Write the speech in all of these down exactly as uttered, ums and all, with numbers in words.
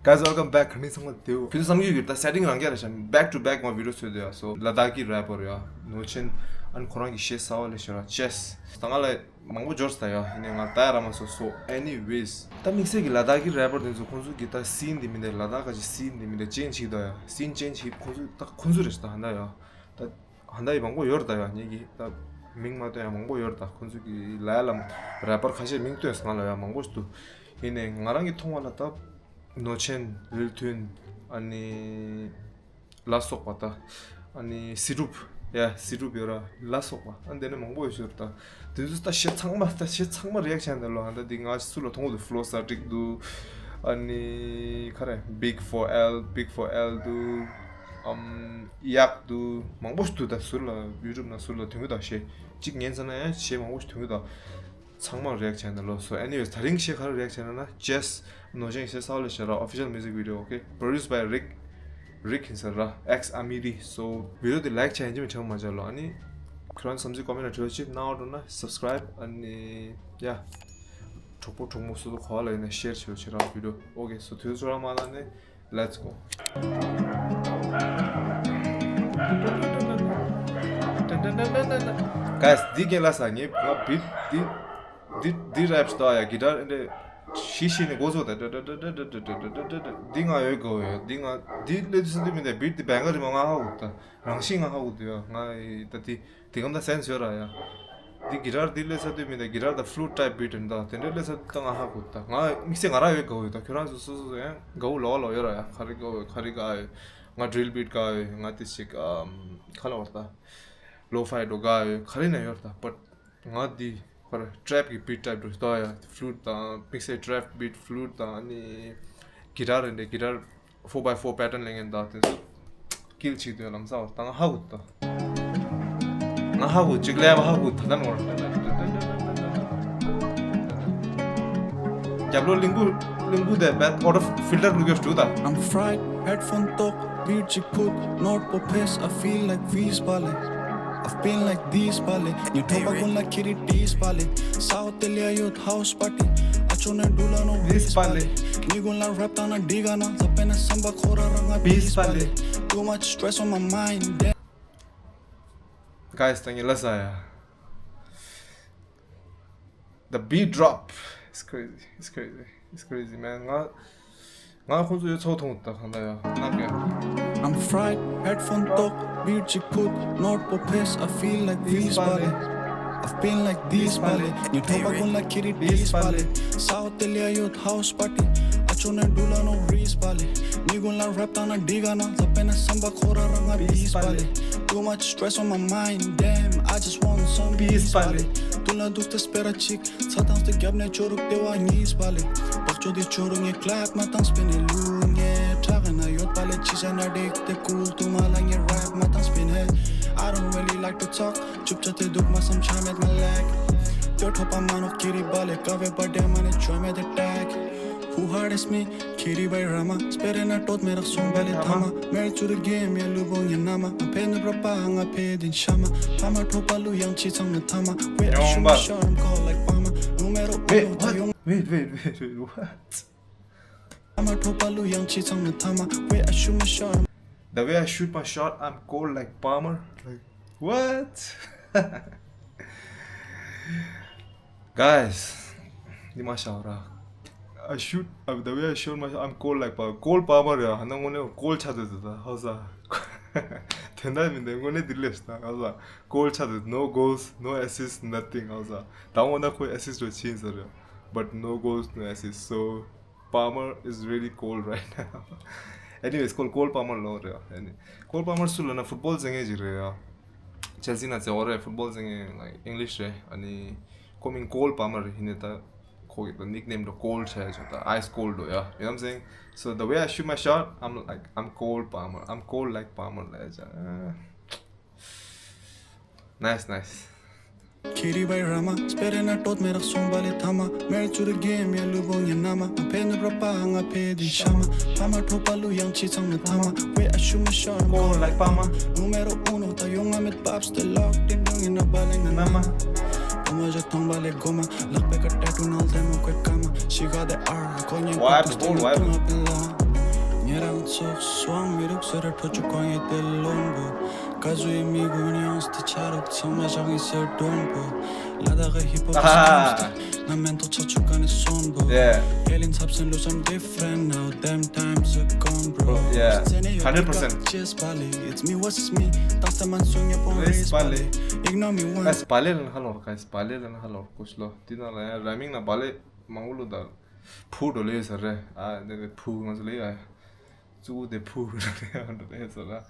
Guys, welcome back. ག་འདྲ་ཚང་མ་བདེ་པོ། ཁྱོད་ཚོ་བསམ་རྒྱུ་ཡོད་ད། སེ་ཊིང་རང་རྐྱ་རེད་ཤག back to back ང་བི་ཌི་ཡོ་བཟོས་འདུག་ཡ། སོ་ལ་དྭགས་ཀྱི་རེ་པར་ཡ་ནོ་ཆེན། ཨ་ནི་ཁོ་རང་གི་གཞས་གསར་པ་ལས་ཤོར་བ་ཅེས། ད་ང་ལ་མང་པོ་འབྱོར་སོང་ད་ཡ། ཡིན་ནའི་ང་ལྟ་ཡ་རག་མ་སོང་། So anyways, ད་དམིགས་བསལ་གྱི་ལ་དྭགས་ཀྱི་རེ་པར་དེ་ཚོ་ཁོང་ཚོ་གི་ད་སིན་དེ་མིན་ཏེ། ལ་དྭགས་ཀྱི་སིན་དེ་མིན་ཏེ་ཅེན་ཇི་ཞིག་ད་ཡ། སིན་ཅེན་ཇི་ཞིག་ཁོང་ཚོ་ད་ཁོང་ཚོ་རེད་ཤག་ད་ཧ་ད་ཡ། ད་ཧ་ད་ཡི་མང་པོ་ཡོད་རེད་ད་ཡ། ངེད་ཀྱི་ད་མིང་མ་བཏོན་ཡ་མང་པོ་ཡོད་རེད་ད། ཁོང་ཚོ་གི་ལ་ཡ་ལ་རེ་པར་ཁ་ཤས་མིང་བཏོན་སོང་ང་ལ་ཡ། མང་པོ་ཞིག་འདུག་ཡིན་ནའི་ང་རང་གི་མཐོང་བ་ལ་ད་ནོ་ཆེན། རིལ་ཐུན། ཨ་ནི་ལ་སོགས་པ་ད། ཨ་ནི་སི་གྲུབ། ཡ་སི་གྲུབ་ཡོད་ར། ལ་སོགས་པ་ཨ་འདི་ནས་མང་པོ་ཡོད་ཤོར་ད། དེ་ཚོ་ད་གཞས་ཚང་མ་ད་གཞས་ཚང་མ་རི་ཨེག་ཤན་དེ་ལོ། ཨ་ད་འདི་ང་སུ་ལ་མཐོང་གི་འདུག Flow Static འདུག་ཨ་ནི་ག་རེ་Big Four L, Big Four L འདུག་ཨམ་ཡག་འདུག་མང་པོ་ཞིག་འདུག་ད་ཟུར་ལ་ཡུ་ཊུབ་ནང་ཟུར་ལ་ཐོན་གི་ད། གཞས་གཅིག་ཉན་ཚར་ན་ཡང་གཞས་མང་པོ་ཞིག་ཐོན་གི་ད། ཚང་མ་རི་ཨེག་ཤན་དེ་ལོ། So anyways, ད་རིང་གཞས་ག་རེ་རི་ཨེག་ཤན་ན་ཇེས་ནོ་ཆེན་གཞས་གསར་པ་ལས་ཤོར་ར། Official music video, okay, produced by Rick. Rick ཡིན་ས་ར། Ex Amiri. So video དེ་ལའིག་བྱས་ཡིན་གཅིག་མིན་ཆེན་པོ་མ་བྱ་ལོ། ཨ་ནི་ཁྱོད་རང་བསམ་ཚུལ་ཀོ་མེན་ཊ་བྲིས་ཅིག་གནང་འོ་འགྲོ་ན་སབ་སི་ཀ་རའིབ། ཨ་ནི་ཡ་གྲོགས་པོ་གྲོགས་མོ་སོ་སོ་ག་པ་ལ་ཡིན་ན་ཤེར་བྱེད་རོགས་བྱེད་ར། video, okay, so དུས་ཚོད་རག་མ་ལ་ནི། Let's go. Guys, འདི་གན་ལ་ས་ངས་ང་བིཊ་འདི་འདི་འདི་རེབ་ཤི་ཏོ་ཡ། གི་ཊར་འདི་ཤི་ཤི་ནི་འགོ་ཚོ་ད། འདི་ང་ཡོད་གོ་ཡ། འདི་ང་འདི་ལས་དུས་ས་དུས་མི་འདི་བིཊ་འདི་བེང་ག་རི་མ་ང་ཧ་གོ་ད། རང་བཞིན་ང་ཧ་གོ་འདུག་ཡ། ང་ད་འདི་དེ་གམ་ད་སེན་སི་ཡོད་ར་ཡ། འདི་གི་ཊར་འདི་ལས་ས་དུས་མི་འདི་གི་ཊར་ད་ཕླུ་ཊའིབ་བིཊ་འདི་ད། དེ་འདྲ་ལས་ས་དུས་ད་ང་ཧ་གོ་ད། ང་དམིགས་བསལ་ང་ར་ཡོད་གོ་ཡ། ད་ཁྱོད་རང་ཚོ་སོ་སོ་ཡང་གོ་ལོ་ལོ་ཡོད་ར་ཡ། ག་རེ་གོ་ག་རེ་ག་ཡོད། ང་ཌྲིལ་བིཊ་ག་ཡོད། ང་དེ་ཞིག་ག་ལ་བར་ད་ལོ་ཕའི་འགྲོ་ག་ཡོད། ག་རེ་ན་ཡོད་ད། བཊ་ང་འདི་ཁོ་ར་ཊེབ་ཀྱི་བིཊ་ཊའིབ་འགྲོ་ཞིག་ད་ཡ། ཕླུ་ཊ་དང་དམིགས་བསལ་ཊེབ་བིཊ་ཕླུ་ཊ་དང་ཨ་ནི་གི་ཊར་རེད་འདྲ། གི་ཊར་four by four pattern ལེན་མཁན་ད། དེ་ཚོ་སྐིལ་ཆིག་དོན་ལམ་སང་བར་ད་ང་ཧ་གོ་ད། ང་ཧ་གོ་གཅིག་ལས་པ་ཧ་གོ་ད་ད་ནོར། རྒྱབ་ལོ་གླིང་བུ་གླིང་བུ་དེ་བེད་ཨོ་ཊོ་ཕིལ་ཊར་བླུག་ཡོད་འགྲོ་ད། I'm fried, headphone ཐོག་བིཊ་ཅིག་ཕུད། Not for pace, I feel like V's ballet. I've been like this ballet. ཉི་ཐོག་པ་ཀུན་ལ་ཁྱེར་ཏིས་ballet. སའོ་ཏེ་ལི་ཡ་ཡོད་house party. ཨ་ཅོ་ནེ་འགྲུལ་ལ་ནོ་V's ballet. ཉི་ཀུན་ལ་རེབ་བཏང་ན་འགྲིག་ག་ན། ད་དཔེར་ན་བསམ་པ་ཁོ་ར་རང་ང་V's ballet. Too much stress on my mind, damn. Guys, ད་ངས་ལ་ས་ཡ། The beat drop. It's crazy. It's crazy. It's crazy, man. ང་ང་ཁོང་ཚོ་ཡོད་ཚོགས་མཐོང་ད་གང་ལྟར་ཡ། ནག་ཡ། I'm fried, headphone ཐོག་བིཊ་ཅིག་ཕུད། Not for pace, I feel like V's ballet. I've been like this ballet. ཉི་ཐོག་པ་ཀུན་ལ་ཁྱེར་ཏིས་ballet. སའོ་ཏེ་ལི་ཡ་ཡོད་house party. ཨ་ཅོ་ནེ་འགྲུལ་ལ་ནོ་V's ballet. ཉི་ཀུན་ལ་རེབ་བཏང་ན་འགྲིག་ག་ན། ད་དཔེར་ན་བསམ་པ་ཁོ་ར་རང་ང་V's ballet. Too much stress on my mind, damn, I just want some peace ballet. དུ་ལ་འདུག་སྟེ་སྤེ་ར་གཅིག་ཚ་དང་སྟེ་རྒྱབ་ནས་ཅོ་རུག་ཏེ་བ་གཉིས་པ་ལེ། བག་ཅོ་དེ་ཅོ་རུག་ངས་ཀླེབ་མ་བཏང་སྤེ་ནས་ལུག་ངས་ཁྲག་ན་ཡོད་པ་ལེ། ཅི་བྱ་ན་འགྲིག་སྟེ་ཀུལ་དུ་མ་ལ་ངས་རེབ་མ་བཏང་སྤེ་ནས། I don't really like to talk. ཅུབ་ཅ་དེ་འདུག་མ་བསམ་ཆ་མེད་ང་ལེགས། ཡོད་ཐོབ་པ་མ་ནོག་ཀི་རི་བ་ལེ། ཀ་བེ་པ་དེ་མ་ནས་ཅོ་མེད་དེ་ཏེག Who hardest me? ཁྱེར་བའི་ར་མ། སྤེ་ར་ན་ཏོད་མེ་རག་སོང་བ་ལེ་ཐ་མ། མེར་ཅུ་རི་གེམ་ཡ་ལུ་བོ་ངེ་ན་མ། ང་ཕེ་ནུ་ར་པ་ང་ཕེ་དིན་ཤ་མ། ཕ་མ་ཁྲོ་པ་ལུ་ཡང་ཅི་ཚང་ན་ཐ་མ། Wait, I shoot my shot, I'm cold like Palmer. Numero uno, ད་ཡོང་། Wait, wait, wait, wait, what? ཕ་མ་ཁྲོ་པ་ལུ་ཡང་ཅི་ཚང་ན་ཐ་མ། Wait, I shoot my shot. The way I shoot my shot, I'm cold like Palmer. Like, what? Guys, འདི་མ་ཤར་ར། I shoot, uh, the way I shoot my, I'm cold like Palmer. Cold Palmer རེད། ཧ་ན་དངོས་གནས་cold ཆགས་འདུག་ད། ཧ་ས། དེ་འདྲ་མིན་འདུག་དངོས་གནས་འདི་ལས་ད། ཧ་ས། Cold ཆགས་འདུག No goals, no assists, nothing. ཧ་ས། ད་འོ་ན་ཁོའི་assist རོ་ཕྱིན་ཟེར་རེད། But no goals, no assists. So Palmer is really cold right now. Anyways, Cole, Cole Palmer ལོ་རེད། ཨ་ནི་Cole Palmer སུ་ལ་ན་ཕུཊ་བོལ་རྩེད་མཁན་ཅིག་རེད་ཡ། ཅེལ་སི་ན་རྩེ་བ་རེད། ཕུཊ་བོལ་རྩེད་མཁན། Like, English རེད། ཨ་ནི་ཁོ་མིང་Cole Palmer རེད། ཡིན་ནའི་ད་ཁོ་གི་ད་nickname འདྲ་Cole ཆགས་ཡ་ཆོག་ད། Ice cold འདུག་ཡ། You know what I'm saying? So the way I shoot my shot, I'm like, I'm Cole Palmer. I'm cold like Palmer ལ་ཡ་ཆ། Nice, nice. ཁྱེར་བའི་ར་མ། སྤེ་ར་ན་ཏོད་མེ་རག་སོང་བ་ལེ་ཐ་མ། མེར་ཅུ་རི་གེམ་ཡ་ལུ་བོ་ངེ་ན་མ། ང་ཕེ་ནུ་ར་པ་ང་ཕེ་དིན་ཤ་མ། ཕ་མ་ཁྲོ་པ་ལུ་ཡང་ཅི་ཚང་ན་ཐ་མ། Wait, I shoot my shot, I'm cold like Palmer. Numero uno, ད་ཡོང་ང་མེད་པབ་སྟེ་ལོག་ཏིན་ཏུང་ཡིན་ན་བ་ལེ་ང་ན་མ། ཕ་མ་ཞག་ཐོང་བ་ལེ་གོ་མ། ལག་པའི་ཀ་ཏེ་ཊུ་ནལ་དེ་མོ་ཁོའི་ཀ་མ། She got the R, ཁོ་ཉན་ཁོ་ཏུ་སྟེ་ལུ་ཏུང་ང་ཕེ་ལ། སོགས་སུའང་མི་རུག་ཟེར་ར་ཁྲོ་ཆུ་གང་ཡེ་དེ་ལོན་པོ། ཀ་ཟུ་ཡི་མི་གུན་ཡང་སྟེ་ཆ་རུག་ཚང་མ་བཞག་ངེ་ཟེར་དོན་པོ། ལ་དྭགས་ཧི་པོ་ཨ་ང་མེན་ཐོག་ཆ་ཆུ་ག་ནི་སོན་པོ། Yeah. ཡེ་ལིན་ཚབ་སེན་ལུ་སམ་different now damn times are gone bro. Yeah. Hundred percent. Chase Bali, it's me, what's me? That's the man soon your boy Race Bali. Ignore me once. Bali ལ་ཧ་ལོར་ག་Bali ལ་ཧ་ལོར་ཀུཤ་ལོ། དེ་ནང་ལ་ཡང་ར་མིང་ན་Bali མང་པོ་ལོ་ད། ཕུ་འགྲོ་ལེ་ཡོད་ས་རེད། ཨ་ནི་ཕུ་ང་ཚོ་ལེ་ཡ། ཙུ་དེ་ཕུ་འགྲོ་ལེ་ཡ་འགྲོ་ལེ་ཡོད་ས་ར།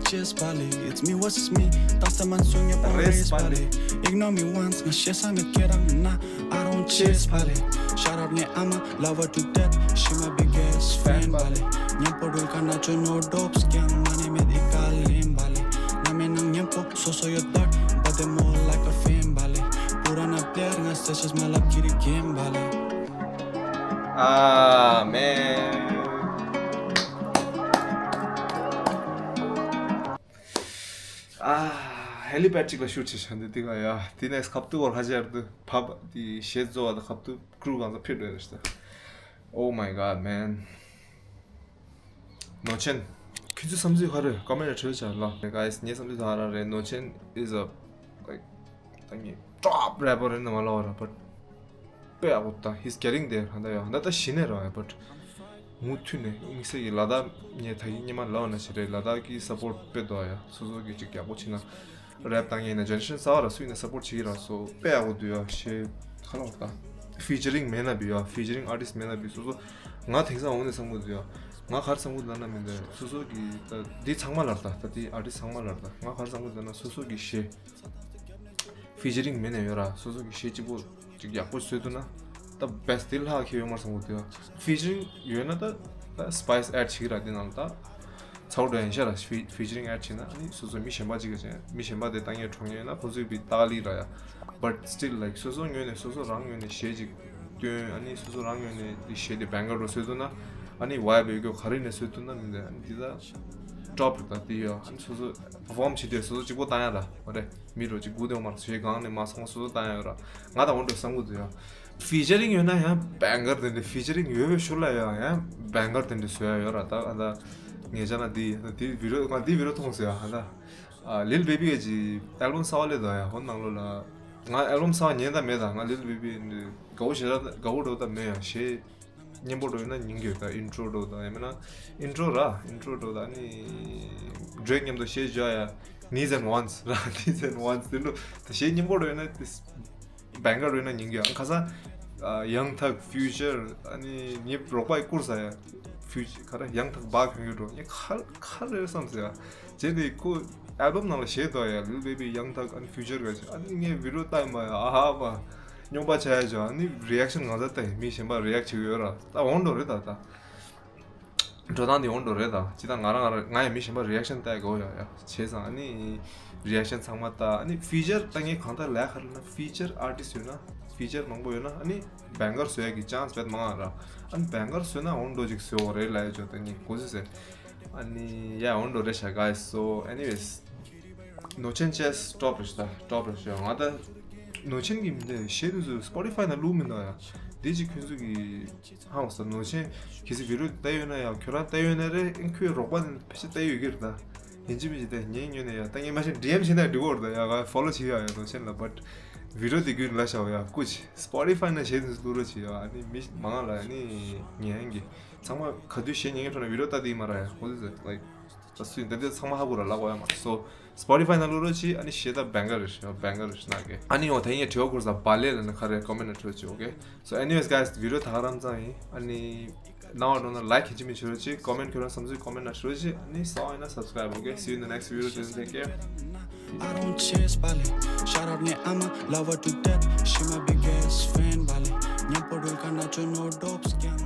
Chase Bali, it's me, what's me? That's the man soon your boy Race Bali. Ignore me once, my shit, I'm a kid, I'm not, I don't chase Bali. Shout out, yeah, I'm a lover to death, she my biggest fan Bali. Nyam po dul kana cho no dope, scan, money, me di kalim Bali. Na me nang nyam po, so so your dirt, but they more like a fan Bali. Purana player, nga sessions, my love, kitty game Bali. Ah, man. Ah, helipad ཅིག་ལ་ཤུཊ་བྱེད་ཤག་འདི་དེ་ག་ཡ། དེ་ནས་ཁབ་ཏུ་བོར་ཧ་ཅར་དུ་ཕབ་དེ་ཞེ་བཙོ་བ་དང་ཁབ་ཏུ་ཀྲུ་གང་ཚ་ཕིཊ་རེད་ཤག Oh my god, man. ནོ་ཆེན། ཁྱོད་ཚོའི་བསམ་ཚུལ་ག་རེ་ཀོ་མེན་ཊ་བྲིས་བྱ་ལ། Guys, ངའི་བསམ་ཚུལ་ད་རང་རེད། ནོ་ཆེན་is a, like, ད་ངའི་top rapper in the world ར། But དཔེ་ཡག་པོ་ད། He's getting there. ཧ་ད་ཡ་ཧ་ད་ད་གཞི་ནས་ར་ཡ། But མུ་མཐུད་ནས་དམིགས་བསལ་གྱི་ལ་དྭགས་ངས་ད་གིན་སྔོན་མ་ལབ་ན་བྱེད་རེད། ལ་དྭགས་ཀྱི་སཔོར་ཊི་དཔེ་འདུག་ཡ། སོ་སོ་གི་ཅིག་ཡག་པོ་བྱེད་ན། རེབ་བཏང་ཡས་ན་ཇེ་ནེ་རེ་ཤན་གསར་པ་ར་སུ་ཡིན་ན་སཔོར་ཊི་བྱེད་ཀྱི་ར། སོ་དཔེ་ཡག་པོ་འདུག་ཡ། ཞེ་ཁ་ལོག་ད། ཕི་ཅ་རིང་མེད་ན་བི་ཡ། ཕི་ཅ་རིང་ཨར་ཊིསི་མེད་ན་བི། སོ་སོ་ང་དེང་སང་འོང་ནས་བསམ་གྱི་འདུག་ཡ། ང་ག་རེ་བསམ་གྱི་འདུག་ལབ་ན་མི་འདུག་སོ་སོ་གི་ད་འདི་ཚང་མ་ལ་རེད་ད། ད་འདི་ཨར་ཊིསི་ཚང་མ་ལ་རེད་ད། ང་ག་རེ་བསམ་གྱི་འདུག་ལབ་ན་སོ་སོ་གི་གཞས། ཕི་ཅ་རིང་མེད་ན་ཡོད་ར། སོ་སོ་གི་གཞས་གཅིག་པོ་ཅིག་ཡག་པོ་བཟོས་འདུག་ན་ད་བེ་སི་ཊི་དེ་ལྷག་ཁེ་ཡོད་མ་རེད་བསམ་གྱི་འདུག་ཡ། ཕི་ཅ་རིང་ཡོད་ན་ད་ད་སི་པའི་སི་ཨེཌ་བྱེད་ཀྱི་ར། དེ་ནང་ལ་ད་ཚ་བོ་འགྲོ་ཡིན་ཤ་ར། ཕི་ཕི་ཅ་རིང་ཨེཌ་བྱེད་ན་ཨ་ནི་སོ་སོ་མི་གཞན་པ་གཅིག་ག་བྱས། མི་གཞན་པ་དེ་ལྟ་ངན་གྲོང་ངན་ཡོད་ན་ཁོ་ཚོས་བི་ཏག་ལི་ར་ཡ། But still, like, སོ་སོ་ངོས་ནས་སོ་སོ་རང་ངོས་ནས་གཞས་ཅིག་བཏོན། ཨ་ནི་སོ་སོ་རང་ངོས་ནས་འདི་གཞས་དེ་བེང་གར་རུ་བཟོས་འདུག་ན་ཨ་ནི་ཝའི་བི་ཡོད་རྒྱུ་ག་རེ་ནས་བཟོས་འདུག་ན་མི་འདུག་ཨ་ནི་འདི་ད་ཊོབ་རེད་ད། འདི་ཡོད། ཨ་ནི་སོ་སོ་པར་ཕོམ་བྱེད་དུས་སོ་སོ་གཅིག་པོ་བཏང་ཡ་ར། འོ་རེད། མི་རོ་གཅིག་སྒུག་དེ་འོ་མ་ར། གཞས་གང་ནས་མ་སོང་སོ་སོ་བཏང་ཡ་ཡོད་ར། ང་ད་འོ་འདྲ་བསམ་གྱི་འདུག་ཡ། ཕི་ཅ་རིང་ཡོད་ན་ཡང་བེང་གར་དེ་འདྲ། ཕི་ཅ་རིང་ཡོད་པའི་ཤུལ་ལ་ཡང་ཡང་བེང་གར་དེ་འདྲ་བཟོ་ཡ་ཡོད་ར། ད་ཨ་ད་ངས་བྱས་ན་འདི་འདི་བི་ཌི་ཡོ། ང་འདི་བི་ཌི་ཡོ་མཐོང་སོང་ཡ། ཨ་ད་ཨ་ལིལ་བེ་བི་གི་ཅིག་ཨལ་བམ་གསར་པ་སླེབས་འདུག་ཡ། ཧོ་ནང་ལོགས་ལ་ང་ཨལ་བམ་གསར་པ་ཉན་ད་མེད་ད། ང་ལིལ་བེ་བི་འདི་དགའ་པོ་ཞེ་དྲག་དགའ་པོ་འགྲོ་ད་མེད་ཡ། གཞས་སྙན་པོ་འགྲོ་ཡོད་ན་ཉན་གྱི་ཡོད་ད། ཨིན་ཊྲོ་འགྲོ་ད་ཡང་མིན་ན་ཨིན་ཊྲོ་ར། ཨིན་ཊྲོ་འགྲོ་ད་ཨ་ནི་ཌྲེ་ཀི་མཉམ་དུ་གཞས་བྱས་ཡ། Knees and Ones ར། Knees and Ones དེ་འདྲ་ད་གཞས་སྙན་པོ་འགྲོ་ཡོད་ན་དེ། བེང་གར་རུ་ན་ཉིན་གྱི་ཨང་ཁ་སང་ཡང་ཐག་ཕིའུ་ཅར་ཨ་ནི་ངའི་རོགས་པ་ཡི་བསྐུར་ས་ཡ། ཕིའུ་ཅར་ག་རེ་ཡང་ཐག་བག་གྱོན་གྱི་འགྲོ། ངས་ག་ག་རེ་བསམ་ཟེར་ཡ། བྱས་ཏེ་ཁོ་ཨལ་བམ་ནང་ལ་གཞས་འདུག་ཡ། ལིལ་བེ་བི་ཡང་ཐག་ཨ་ནི་ཕིའུ་ཅར་ག་ཅིག་ཨ་ནི་ངས་བི་ཌི་ཡོ་ལྟ་ཡིན་པ་ཡ། ཨ་ཧ་བ་སྨྱོན་པ་ཆགས་ཡ་ཅོ། ཨ་ནི་རི་ཨེག་ཤན་ང་ཚ་ལྟ་ཡིན། མི་གཞན་པ་རི་ཨེག་བྱེད་ཀྱི་ཡོད་ར། ད་འོང་འགྲོ་རེད་ད་ད། འགྲོ་སྟངས་དེ་འོང་འགྲོ་རེད་ད། ཅི་ད་ང་རང་ང་རང་ང་ཡང་མི་གཞན་པ་རི་ཨེག་ཤན་ལྟ་ཡ་དགའ་པོ་ཡོད་ཡ། བྱས་ཙང་ཨ་ནི་རི་ཨེག་ཤན་ཚང་མ་ལྟ། ཨ་ནི་ཕིའུ་ཅར་ད་ངས་གང་ལྟར་ལས་ཁ་ལ་ན་ཕིའུ་ཅར་ཨར་ཊིསི་ཡོད་ན་ཕིའུ་ཅར་མང་པོ་ཡོད་ན་ཨ་ནི་བེང་གར་བཟོ་ཡ་གི་ཅན་སི་བེད་མང་ང་ར། ཨ་ནི་བེང་གར་བཟོས་ན་འོང་འགྲོ་ཅིག་བཟོ་དགོས་རེད་ལབ་ཡ་ཅོ། ད་ངས་གོ་ཟི་ཟེར། ཨ་ནི་ཡ་འོང་འགྲོ་རེད་ཤག guys. So anyways, ནོ་ཆེན་ཅེས་ཊོབ་རེད་ཤག་ད། ཊོབ་རེད་ཤག་ང་ད་ནོ་ཆེན་གྱི་མི་འདི་གཞས་དེ་ཚོ་སི་པོ་ཊི་ཕའི་ནང་བླུགས་མི་འདུག་ཡ། དེ་ཅིག་ཁྱོད་ཚོ་གི་ཧང་སང་ནོ་ཆེན་གལ་སྲིད་བི་ཌི་ཡོ་ལྟ་ཡོད་ན་ཡང་ཁྱོད་རང་ལྟ་ཡོད་ན་རེད། ཨེ་ཁོའི་རོགས་པ་ནི་ཕལ་ཆེར་ལྟ་ཡོད་ཀྱི་རེད་ད། ཡིན་གཅིག་མིན་གཅིག་ད་ཉན་ཉོན་ནས་ཡ་ད་ངས་མ་ཤེས་ཌི་ཨེམ་བྱས་ན་འགྲིག་གོ་རེད་ད་ཡ། ག་ཕོ་ལོ་བྱེད་ཡ་ཡ་ནོ་ཆེན་ལ། བཊ་བི་ཌི་ཡོ་དེ་ཀུན་ལ་བྱའོ་ཡ། སྐུ་མཁྱེན། སི་པོ་ཊི་ཕའི་ནང་གཞས་དེ་ཚོ་བླུག་རོགས་བྱེད་ཡ། ཨ་ནི་མི་མང་ལ་ཨ་ནི་ཉན་གི་ཚང་མ་ག་དུས་གཞས་ཉན་གི་འགྲོ་ན་བི་ཌི་ཡོ་ལྟ་དེ་ཡིན་མ་ར་ཡ། ཧོ་ལི་ཟེར་ལའིཀ་ད་སུ་ཡིན་ད་དེ་ཚང་མ་ཧ་གོ་ར་ལ་གོ་ཡ་མ་རེད། སོ་སི་པོ་ཊི་ཕའི་ནང་བླུག་རོགས་གྱིས། ཨ་ནི་གཞས་ད་བེང་གར་རེད་ཤག་བེང་གར་རེད་ཤག་ན་གི། ཨ་ནི་ཡོང་ད་ངས་དྲི་བ་བསྐུར་ས་བ་ལེ་ལ་ནི་ག་རེ་ཀོ་མེན་ཊ་ནང་བྲིས་རོགས་གྱིས། ཨོ་ཁེ། So anyways guys, བི་ཌི་ཡོ་ད་ག་རང་ཙམ་ཡིན། ཨ་ནི་སྣང་བ་འགྲོ་ན་ལའིཀ་ཡིན་གཅིག་མིན་གཅིག་བྱེད་རོགས་གྱིས། ཀོ་མེན་ཊ་ཁྱོད་རང་བསམ་ཚུལ་ཀོ་མེན་ཊ་ནང་བྲིས་རོགས་གྱིས། ཨ་ནི་སོ་ཡིན་ན་སབ་སི་ཀ་རའིབ། ཨོ་ཁེ། See you in the next video. Till then, take care. I don't chase Bali. Shout out, yeah, I'm a lover to death. She my biggest fan, Bali. Nyam po dul kana cho no dope scan.